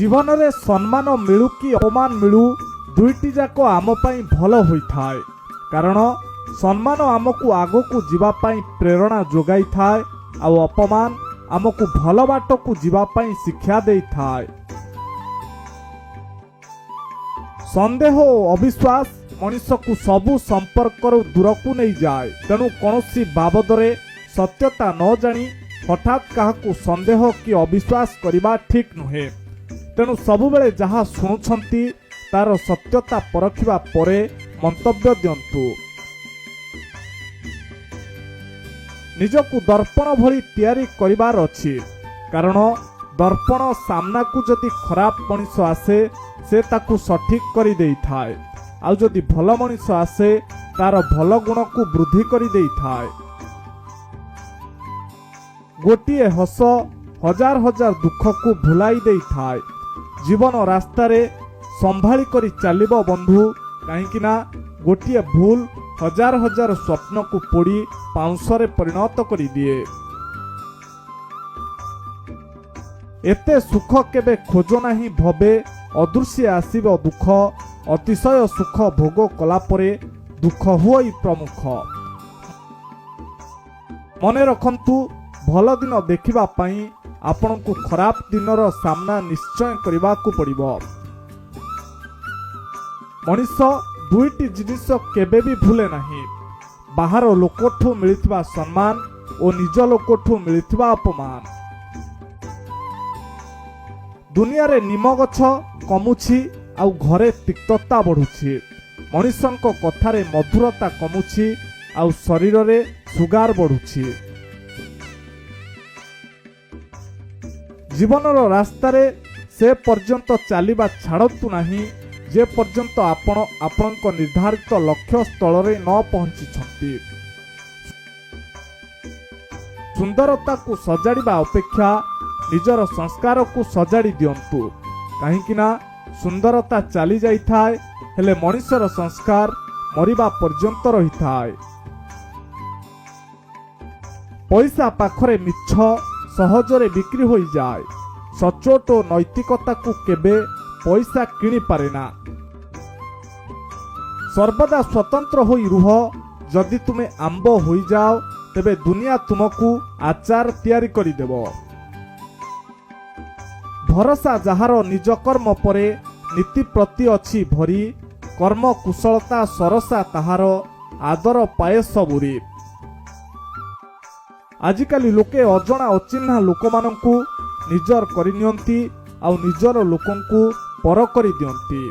ଜୀବନରେ ସମ୍ମାନ ମିଳୁ କି ଅପମାନ ମିଳୁ, ଦୁଇଟି ଯାକ ଆମ ପାଇଁ ଭଲ ହୋଇଥାଏ। କାରଣ ସମ୍ମାନ ଆମକୁ ଆଗକୁ ଯିବା ପାଇଁ ପ୍ରେରଣା ଯୋଗାଇଥାଏ ଆଉ ଅପମାନ ଆମକୁ ଭଲ ବାଟକୁ ଯିବା ପାଇଁ ଶିକ୍ଷା ଦେଇଥାଏ। ସନ୍ଦେହ ଓ ଅବିଶ୍ୱାସ ମଣିଷକୁ ସବୁ ସମ୍ପର୍କରୁ ଦୂରକୁ ନେଇଯାଏ। ତେଣୁ କୌଣସି ବାବଦରେ ସତ୍ୟତା ନ ଜାଣି ହଠାତ୍ କାହାକୁ ସନ୍ଦେହ କି ଅବିଶ୍ୱାସ କରିବା ଠିକ୍ ନୁହେଁ। ତେଣୁ ସବୁବେଳେ ଯାହା ଶୁଣୁଛନ୍ତି, ତାର ସତ୍ୟତା ପରଖିବା ପରେ ମନ୍ତବ୍ୟ ଦିଅନ୍ତୁ। ନିଜକୁ ଦର୍ପଣ ଭଳି ତିଆରି କରିବାର ଅଛି। କାରଣ ଦର୍ପଣ ସାମ୍ନାକୁ ଯଦି ଖରାପ ମଣିଷ ଆସେ, ସେ ତାକୁ ସଠିକ୍ କରିଦେଇଥାଏ ଆଉ ଯଦି ଭଲ ମଣିଷ ଆସେ, ତାର ଭଲ ଗୁଣକୁ ବୃଦ୍ଧି କରିଦେଇଥାଏ। ଗୋଟିଏ ହସ ହଜାର ହଜାର ଦୁଃଖକୁ ଭୁଲାଇ ଦେଇଥାଏ। ଜୀବନ ରାସ୍ତାରେ ସମ୍ଭାଳି କରି ଚାଲିବ ବନ୍ଧୁ, କାହିଁକି ନା ଗୋଟିଏ ଭୁଲ ହଜାର ହଜାର ସ୍ୱପ୍ନକୁ ପୋଡ଼ି ପାଉଁଶରେ ପରିଣତ କରିଦିଏ। ଏତେ ସୁଖ କେବେ ଖୋଜ ନାହିଁ ଭବେ, ଅଦୃଶ୍ୟ ଆସିବ ଦୁଃଖ। ଅତିଶୟ ସୁଖ ଭୋଗ କଲା ପରେ ଦୁଃଖ ହୁଅଇ ପ୍ରମୁଖ। ମନେ ରଖନ୍ତୁ, ଭଲ ଦିନ ଦେଖିବା ପାଇଁ ଆପଣଙ୍କୁ ଖରାପ ଦିନର ସାମ୍ନା ନିଶ୍ଚୟ କରିବାକୁ ପଡ଼ିବ। ମଣିଷ ଦୁଇଟି ଜିନିଷ କେବେ ବି ଭୁଲେ ନାହିଁ: ବାହାର ଲୋକଠୁ ମିଳିଥିବା ସମ୍ମାନ ଓ ନିଜ ଲୋକଠୁ ମିଳିଥିବା ଅପମାନ। ଦୁନିଆରେ ନିମ ଗଛ କମୁଛି ଆଉ ଘରେ ତିକ୍ତତା ବଢୁଛି। ମଣିଷଙ୍କ କଥାରେ ମଧୁରତା କମୁଛି ଆଉ ଶରୀରରେ ସୁଗାର ବଢୁଛି। ଜୀବନର ରାସ୍ତାରେ ସେ ପର୍ଯ୍ୟନ୍ତ ଚାଲିବା ଛାଡ଼ନ୍ତୁ ନାହିଁ, ଯେ ପର୍ଯ୍ୟନ୍ତ ଆପଣ ଆପଣଙ୍କ ନିର୍ଦ୍ଧାରିତ ଲକ୍ଷ୍ୟ ସ୍ଥଳରେ ନ ପହଞ୍ଚିଛନ୍ତି। ସୁନ୍ଦରତାକୁ ସଜାଡ଼ିବା ଅପେକ୍ଷା ନିଜର ସଂସ୍କାରକୁ ସଜାଡ଼ି ଦିଅନ୍ତୁ। କାହିଁକି ନା ସୁନ୍ଦରତା ଚାଲି ଯାଇଥାଏ, ହେଲେ ମଣିଷର ସଂସ୍କାର ମରିବା ପର୍ଯ୍ୟନ୍ତ ରହିଥାଏ। ପଇସା ପାଖରେ ମିଛ ସହଜରେ ବିକ୍ରି ହୋଇଯାଏ। ସଚୋଟ ଓ ନୈତିକତାକୁ କେବେ ପଇସା କିଣିପାରେ ନା। ସର୍ବଦା ସ୍ୱତନ୍ତ୍ର ହୋଇ ରୁହ। ଯଦି ତୁମେ ଆମ୍ବ ହୋଇଯାଅ, ତେବେ ଦୁନିଆ ତୁମକୁ ଆଚାର ତିଆରି କରିଦେବ। ଭରସା ଯାହାର ନିଜ କର୍ମ ପରେ, ନୀତି ପ୍ରତି ଅଛି ଭରି, କର୍ମ କୁଶଳତା ସରସା ତାହାର, ଆଦର ପାଏ ସବୁରି। ଆଜିକାଲି ଲୋକେ ଅଜଣା ଅଚିହ୍ନା ଲୋକମାନଙ୍କୁ ନିଜର କରିନିଅନ୍ତି ଆଉ ନିଜର ଲୋକଙ୍କୁ ପର କରିଦିଅନ୍ତି।